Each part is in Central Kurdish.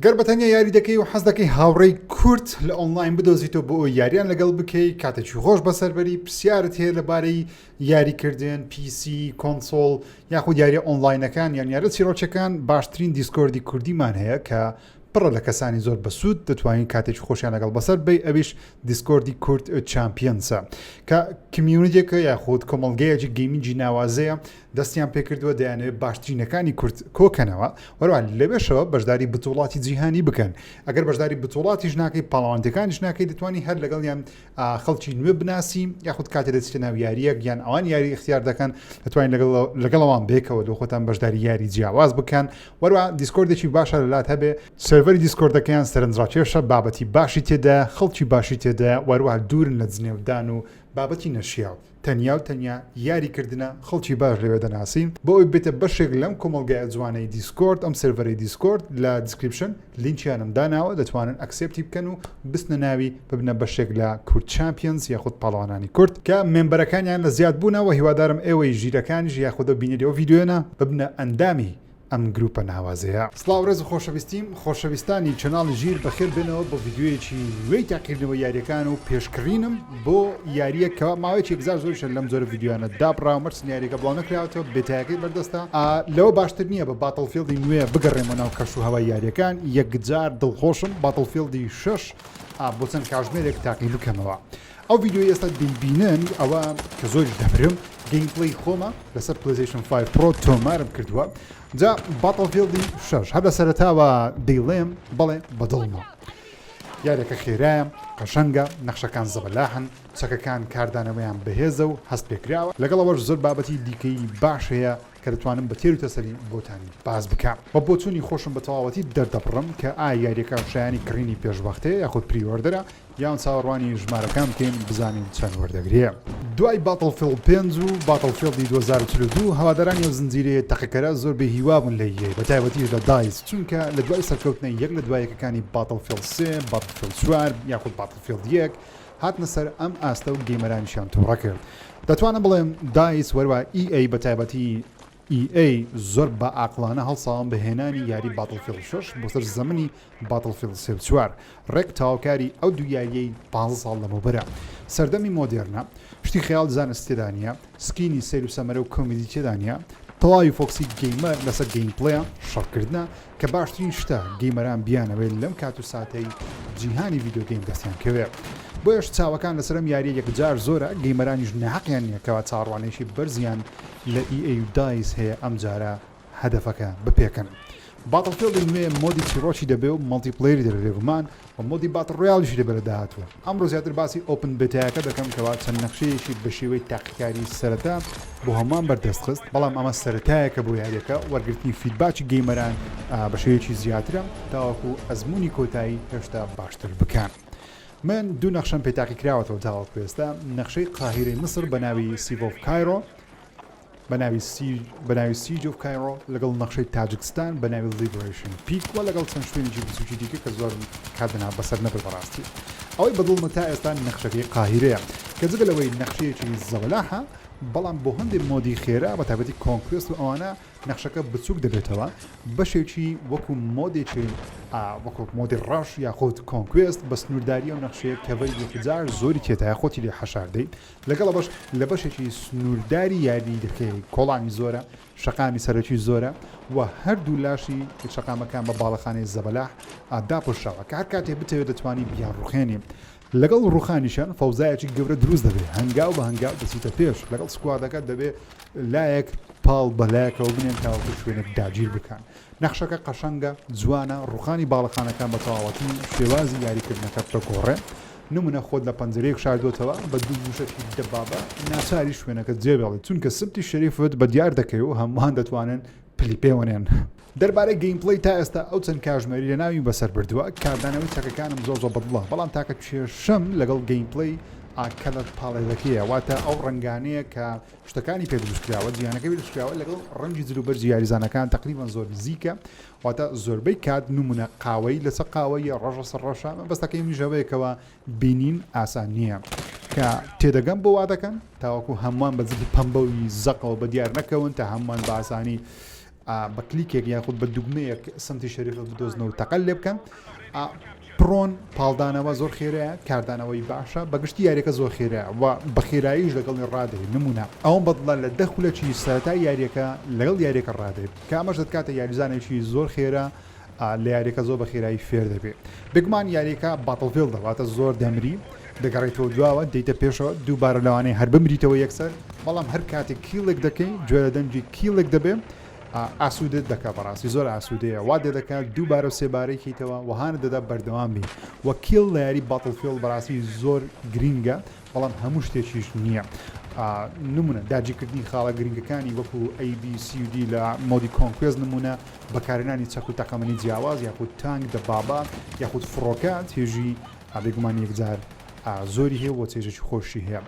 گەر بە تەنیا یاری دەکەی و حەز دەکەی هاوڕێی کورد لە ئۆنلاین بدۆزیتەوە بۆ ئەوەی یاریان لەگەڵ بکەی کاتێکی خۆش بەسەر بەری پرسیارت هەیە لەبارەی یاریکردن PC console یاخود یاریە ئۆنلاینەکان یان یارە چیرۆکەکان باشترین Discord ی کوردیمان هەیە کە پڕە لە کەسانی زۆر بەسوود دەتوانین کاتێکی خۆشیان لەگەڵ بەسەر بی ئەویش Discord ی کورد Champions ە کە community ێکە یاخود کۆمەڵگەیەکی gaming ی ناوازەیە دەستیان پێکردووە دەیانەوێت باشترینەکانی کورد کۆکەنەوە وەروە لەوێشەوە بەشداری بتوڵاتی جیهانی بکەن ئەگەر بەشداری بتوڵاتیش ناکەی پاڵەوانتەکانیش ناکەی دەتوانی هەر لەگەڵیان خەڵکی نوێ بناسی یاخود کاتێ دەچیتە ناو یاریەک یان ئەوان یاری اختیار دەکەن دەتوانین لەگەڵ لەگەڵەوان بێکەوە لۆ خۆتان بەشداری یاری جیاواز بکەن وەروە Discord ێکی باشە لەلات هەبێ سێرڤەری Discord ەکەیان سەرنجڕاکێشە بابەتی باشی تێدا خەڵکی باشی تێدا وەروە دوورن لە جنێودان و بابەتی نەشیاو تەنیا و تەنیا یاری کردنە، خەڵکی باش لەوێ دەناسین، بۆ ئەوەی ببیتە بەشێک لەم کۆمەڵگایە جوانەی Discord، ئەم سێرڤەرەی Discord لە description لینکیانم داناوە دەتوانن accept ی بکەن و بچنە ناوی ببنە بەشێک لە کورد Champions یاخود پاڵەوانانی کورد کە member ەکانیان لە زیاد بوونە وە هیوادارم ئێوەی ژیرەکانیش یاخود بینەری ئەو ڤیدیۆیەنە ببنە ئەندامی ئەم گروپە ناوازەیە. سڵاو ڕێز و خۆشەویستیم خۆشەویستانی channel ی ژیر بەخێر بێنەوە بۆ ڤیدیۆیەکی نوێی تاقیکردنەوەی یاریەکان و پێشکڕینم بۆ یاریەک کەوا ماوەیەکی یەکجار زۆریشە لەم جۆرە ڤیدیۆیانە دابڕاوم هەرچەند یاریەکە بڵاو نەکراوەتەوە beta یەکەی بەردەستە لەوە باشتر نییە بە Battlefield ی نوێ بگەڕێمەوە ناو کەش و هەوای یاریەکان یەکجار دڵخۆشم Battlefield ی شەش بۆ چەند کاژمێرێک تاقی بکەمەوە ئەو ڤیدیۆی ئێستا دەیبینن ئەوە کە زۆریش دەمرم gameplay خۆمە لەسەر PlayStation 5 Pro تۆمارم کردووە جا Battlefield ی شەش هەر لە سەرەتاوە دەیڵێم بەڵێ بەدڵمە یاریەکە خێرایە قەشەنگە نەخشەکان زەبەلاحن چەکەکان کاردانەوەیان بەهێزە و هەست پێکراوە لەگەڵ ئەوەش زۆر بابەتی دیکەی باش هەیە کە دەتوانم بە تێر و تەسەلی بۆتانی باس بکەم و بۆچوونی خۆشم بە تەواوەتی دەردەبڕم کە ئایا یاریەکە شایانی کڕینی پێشوەختەیە یاخود pre-order ە یان چاوەڕوانی ژمارەکان بکەین بزانین چەند وەردەگرێ. دوای Battlefield پێنج و Battlefield ی 2042 هەوادارانی ئەو زنجیرەیە تەقەکەرە زۆر بێ هیوا بوون لە EA بە تایبەتیش لە DICE چونکە لە دوای سەرکەوتنە یەک لە دوای یەکەکانی Battlefield سێ، Battlefield چوار یاخود Battlefield یەک هاتنە سەر ئەم ئاستە و gamer انیشیان توڕە کرد. دەتوانم بڵێم DICE وەروا EA بە تایبەتی EA زۆر بە ئاقڵانە هەڵساون بە هێنانی یاری Battlefield شەش بۆ سەر زەمنی Battlefield سێ و چوار، ڕێک تەواوکاری ئەو دوو یارییەی 15 ساڵ لەمەوبەرە. سەردەمی مۆدێرنە، شتی خەیاڵ زانست تێدا نییە، skin ی سەیر و سەمەرە و کۆمیدی تێدا نییە، تەواوی focus ی gamer لەسەر gameplay ە، شەڕکردنە، کە باشترین شتە gamer ان بیانەوێت لەم کات و ساتەی جیهانی video game دەستیان کەوێ. بۆیەش چاوەکان لەسەر ئەم یارییە یەکجار زۆرە، gamer انیش ناهەقیان نییە کەوا چاوەڕوانیی بەرزیان لە EA و DICE هەیە ئەمجارە هەدەفەکە بپێکن. Battlefield ی نوێ mode ی چیڕۆکی دەبێ و multiplayer ی دەبێ بێگومان و mode ی battle royale یشی دەبێ لە داهاتووە. ئەمڕۆ زیاتر باسی open beta یەکە دەکەم کەوا چەند نەخشەیەکی بە شێوەی تاقیکاری سەرەتا بۆ هەمووان بەردەست خست، بەڵام ئەمە سەرەتایەکە بۆ یاریەکە، وەرگرتنی feedback ی gamer ان بە شێوەیەکی زیاترە تاوەکو ئەزموونی کۆتایی هێشتا باشتر بکەن. من دوو نەخشەم پێ تاقیکراوەتەوە تاوەکو ئێستا، نەخشەی قاهیرەی میسر بە ناوی Siege of Cairo، بە ناوی سی بە ناوی Siege of Cairo لەگەڵ نەخشەی تاجکستان بە ناوی Liberation Peak و لەگەڵ چەند شوێنێکی بچووکی دیکە کە زۆرم کات دەنا بەسەر نەبرد بەڕاستی ئەوەی بەدڵمە تا ئێستا نەخشەکەی قاهیرەیە کە جگە لەوەی نەخشەیەکی زەبەلاحە بەڵام بۆ هەندێک mode ی خێرا بە تایبەتی Conquest و ئەوانە نەخشەکە بچووک دەبێتەوە بەشێکی وەکو mode ێکی وەکو mode ی Rush یاخود Conquest بە سنوورداری ئەو نەخشەیە cover ی یەکجار زۆری تێدایە خۆتی لێ حەشاردەی لەگەڵ ئەوەش لە بەشێکی سنوورداری یاریی دەکەی کۆڵانی زۆرە، شەقامی سەرەکی زۆرە و هەردوو لاشی شەقامەکان بە باڵەخانەی زەبەلاح داپۆشراوە کە هەر کاتێ بتەوێت دەتوانی بیانڕوخێنی. لەگەڵ ڕوخانیشیان فەوزایەکی گەورە دروست دەبێ، هەنگاو بە هەنگاو دەچیتە پێش، لەگەڵ squad ەکە دەبێ لایەک پاڵ بە لایەکەوە بنێن تاوەکو شوێنێک داگیر بکەن. نەخشەکە قەشەنگە، جوانە، ڕوخانی باڵەخانەکان بە تەواوەتی شێوازی یاریکردنەکەت دەگۆڕێ. نمونە خۆت لە پەنجەرەیەک شاردۆتەوە بە دوو موشەکی دەبابە ناچاری شوێنەکە جێبێڵیت چونکە سمتی شەریفت بە دیار دەکەوێ و هەمووان دەتوانن پلی پێوەنێن. دەربارەی gameplay تا ئێستا ئەو چەند کاژمێری لەناویم بەسەر بردووە کاردانەوەی چەکەکانم زۆر زۆر بەدڵە بەڵام تاکە کێشەم لەگەڵ gameplay color palette ەکەیە واتە ئەو ڕەنگانەیە کە شتەکانی پێ دروست کراوە جیهانەکە پێ دروست کراوە لەگەڵ ڕەنگی جلوبەرگی یاریزانەکان تقریبا زۆر نزیکە واتە زۆربەی کات نمونە قاوەیی لەسەر قاوەییە ڕەش لەسەر ڕەشە مەبەستەکەی منیش ئەوەیە کەوا بینین ئاسان نییە کە تێدەگەم بۆ وا دەکەن تاوەکو هەمووان بە جلی پەمبەوی زەقەوە بە دیار نەکەون تا هەمووان بە ئاسانی. بە کلیکێک یاخود بە دوگمەیەک سمتی شەریف بدۆزنەوە و تەقەل لێ بکەن. prone پاڵدانەوە زۆر خێرایە، کاردانەوەی باشە، بەگشتی یاریەکە زۆر خێرایە و بە خێراییش لەگەڵی ڕادێی، نمونە ئەوەم بەدڵە لە دە خولەکی سەرەتای یاریەکە لەگەڵ یاریەکە ڕادێ، کە ئەمەش دەتکاتە یاریزانێکی زۆر خێرا لە یاریەکە زۆر بە خێرایی فێر دەبێ. بێگومان یاریەکە Battlefield ە واتە زۆر دەمری، دەگەڕێیتەوە دواوە دێیتە پێشەوە دووبارە لەوانەیە هەر بمریتەوە یەکسەر، بەڵام هەر کاتێک kill ێک دەکەی گوێ لە دەنگی kill ێک دەبێ ئاسوودەت دەکا بەڕاستی زۆر ئاسوودەیە وا دێدەکات دووبارە و سێبارەی کەیتەوە و هانت دەدا بەردەوام بی و kill لە یاری Battlefield بەڕاستی زۆر گرینگە بەڵام هەموو شتێکیش نییە نمونە داگیرکردنی خاڵە گرنگەکانی وەکو A B C و D لە mode ی Conquest نمونە بەکارهێنانی چەک و تەقەمەنی جیاواز یاخود تانک دەبابە یاخود فڕۆکە چێژی بێگومان یەکجار زۆری هەیە و چێژێکی خۆشی هەیە.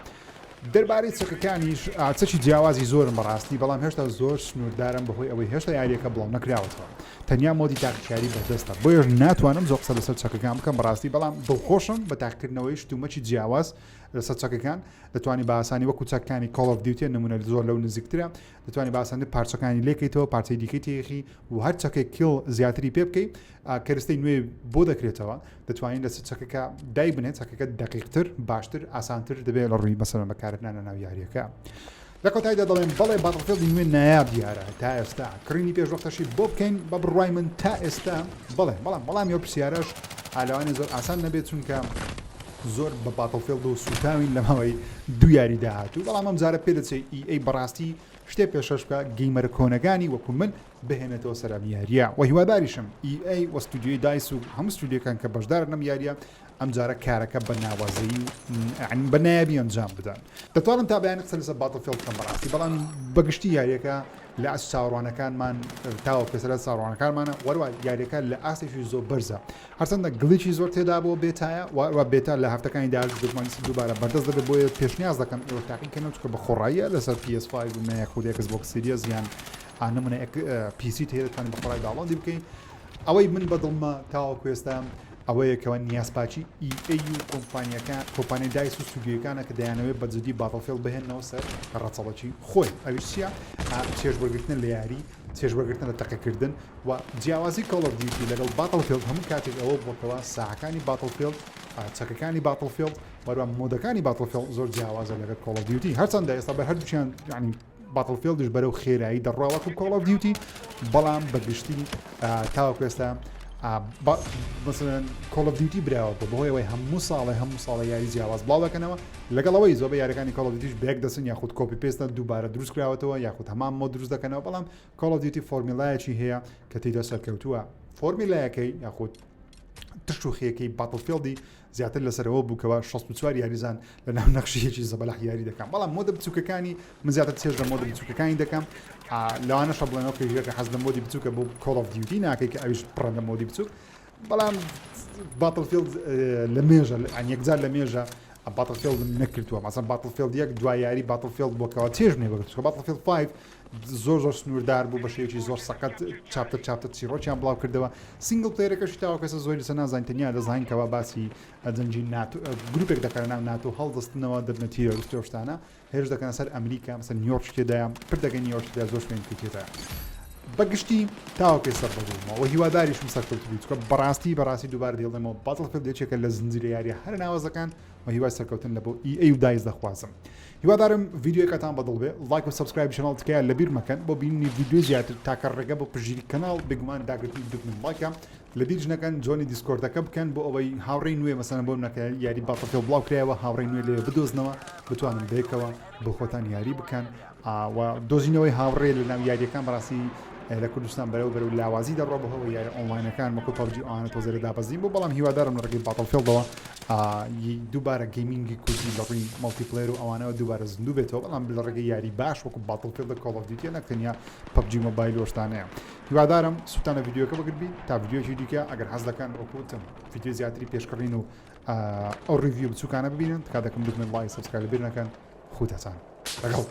دەربارەی چەکەکانیش چەکی جیاوازی زۆرن بەڕاستی بەڵام هێشتا زۆر سنووردارن بەهۆی ئەوەی هێشتا یاریەکە بڵاو نەکراوەتەوە تەنیا mode ی تاقیکاری بەردەستە بۆیەش ناتوانم زۆر قسە لەسەر چەکەکان بکەم بەڕاستی بەڵام دڵخۆشم بە تاقیکردنەوەی شتومەکی جیاواز لەسەر چەکەکان دەتوانی بە ئاسانی وەکو چەکانی Call of Duty نمونە زۆر لەو نزیکترە دەتوانی بە ئاسانی پارچەکانی لێکەیتەوە پارچەی دیکەی تێخی و هەر چەکێک kill زیاتری پێ بکەیت کەرستەی نوێ بۆ دەکرێتەوە دەتوانین لەسەر چەکەکە دایبنێت چەکەکە دقیقتر باشتر ئاسانتر دەبێت لە ڕووی مەسەلەن بەکارهێنانە ناو یاریەکە لە کۆتاییدا دەڵێم بەڵێ Battlefield ی نوێ نایاب دیارە تا ئێستا کڕینی پێشوەختەشی بۆ بکەین بە بڕوای من تا ئێستا بەڵێ بەڵام بەڵام یەو پرسیارەش ئالەوانێ زۆر ئاسان نەبێت چونکە زۆر بە Battlefield و سوتاوین لە ماوەی دوو یاری داهاتوو بەڵام ئەم جارە پێ دەچێت EA بەڕاستی شتێ پێشەش بکە gamer ە کۆنەکانی وەکو من بهێنێتەوە سەر ئەم یارییە و هیواداریشم EA و ستودیۆی DICE و هەموو ستودیۆکان کە بەشدارن لەم یارییە ئەمجارە کارەکە بە ناوازەیی و بە نایابی ئەنجام بدەن. دەتوانم تا بەیانی قسە لەسەر Battlefield بکەم بەڕاستی بەڵام بەگشتی یاریەکە لە ئاست چاوەڕوانەکانمان تاوەکو ئێستا لە چاوەڕوانەکانمانە وەروە یاریەکە لە ئاستێکی زۆر بەرزە هەرچەندە glitch ی زۆر تێدا بۆ beta یە وە beta لە هەفتەکانی داهاتوو دەتوانیت دووبارە بەردەست دەبێت بۆیە پێشنیاز دەکەم ئێوە تاقیکەنەوە چونکە بە خۆڕاییە لەسەر PS5 و یاخود Xbox Series یان نمونە PC هەیە دەتوانین بە خۆڕای download ی بکەین ئەوەی من بەدڵمە تاوەکو ئێستا ئەوەیە کەەوە نیازپاکی EA و کۆمپانیەکە کۆمپانیای DICE و ستودیۆکانە کە دەیانەوێت بە جدی Battlefield بهێننەوە سەر ڕەچەڵەکی خۆی ئەویش چییە چێژ وەرگرتن لە یاری چێژ وەرگرتن لە تەقەکردن و جیاوازی Call of Duty لەگەڵ Battlefield هەموو کاتێک ئەوە بووەکەوە ساعەکانی Battlefield چەکەکانی Battlefield وەروە mode ەکانی Battlefield زۆر جیاوازە لەگەڵ Call of Duty هەرچەندە ئێستا بە هەردووکیان یعنی Battlefield یش بەرەو خێرایی دەڕوا وەکو Call of Duty بەڵام بەگشتی تاوەکو ئێستا مەسەلەن Call of Duty براوە بۆ بەهۆی ئەوەی هەموو ساڵێ هەموو ساڵە یاری جیاواز بڵاو دەکەنەوە لەگەڵ ئەوەی زۆربەی یاریەکانی Call of Duty ش بەیەک دەچن یاخود copy paste ە دووبارە دروست کراوەتەوە یاخود هەمان mode دروست دەکەنەوە بەڵام Call of Duty formula یەکی هەیە کە تێیدا سەرکەوتووە formula یەکەی یاخود ترش و خێکەی Battlefield ی زیاتر لەسەرەوە بوو کەوا 64 یاریزان لە ناو نەخشیەکی زەبەلاح یاری دەکەم بەڵام mode ە بچووکەکانی من زیاتر چێژ لە mode ە بچووکەکانی دەکەم لەوانەشە بڵێنەوە کە ژێرکە حەز لە mode ی بچووکە بۆ Call of Duty ناکەی کە ئەویش پڕە لە mode ی بچووک بەڵام Battlefield لە مێژە یەکجار لە مێژە Battlefield نەکردووە مەسەن Battlefield یەک دوای یاری Battlefield بۆ کەەوە چێژ نێ بەگرتووە Battlefield 5 زۆر زۆر سنووردار بوو بە شێوەیەکی زۆر سەقەت chapter chapter چیڕۆکیان بڵاو کردەوە single player ەکەشی تاوە کەسە زۆری لەسەر نازانین تەنیا دەزانین کەوا باسی جەنگی ناتۆ گروپێک دەکەن ناو ناتۆ هەڵدەستنەوە دەبنە تیرۆریستی و شتانە هێرش دەکەنە سەر ئەمریکا مەسەن نیویۆرک تێدایە پردەکەی نیویۆرک تێدایە زۆر شوێن تێدایە بەگشتی تاوەکو ئێستا بەدڵمەوە هیواداریشم سەرکەوتوبی چونکە بەڕاستی بەڕاستی دووبارە دەیڵێمەوە Battlefield یەکێکە لە زنجیرە یاریە هەرە ناوازەکان و هیوای سەرکەوتن لە بۆ EA و DICE دەخوازم هیوادارم ڤیدیۆکەتان بەدڵ بێ like و subscribe channel تکایە لەبیر مەکەن بۆ بینینی ڤیدیۆی زیاتر تاکە ڕێگە بۆ پشتگیری کەناڵ بێگومان داگرتنی دوگمەی like ە لەبیرش نەکەن join ی Discord ەکە بکەن بۆ ئەوەی هاوڕێی نوێ مەسەلەن بۆ نەکە یاری Battlefield بڵاو کرایەوە هاوڕێی نوێ لەوێ بدۆزنەوە بتوانن بەیەکەوە بۆ خۆتان یاری بکەن و دۆزینەوەی هاوڕێ لە ناو یاریەکان بەڕاستی لە کوردستان بەرەو بەرەو لاوازی دەڕوا بۆ هەوە یاری ئۆنلاینەکان وەکو PUBG ئەوانە تۆزێ لە دابەزین بوو بەڵام هیوادارم لە ڕێگەی Battlefield ەوە دووبارە gaming ی کوردی لە ڕووی multiplayer و ئەوانەوە دووبارە زیندوو بێتەوە بەڵام لە ڕێگەی یاری باش وەکو Battlefield Call of Duty نەک تەنیا PUBG Mobile و شتانەیە هیوادارم سوودتان لە ڤیدیۆکە بەگربی تا ڤیدیۆکی دیکە ئەگەر حەز دەکەن وەکو وتم ڤیدیۆ زیاتری پێشکڕین و ئەو review بچووکانە ببینن تکا دەکەم دوگمەی like subscribe لەبیر نەکەن خودتان لەگەڵ.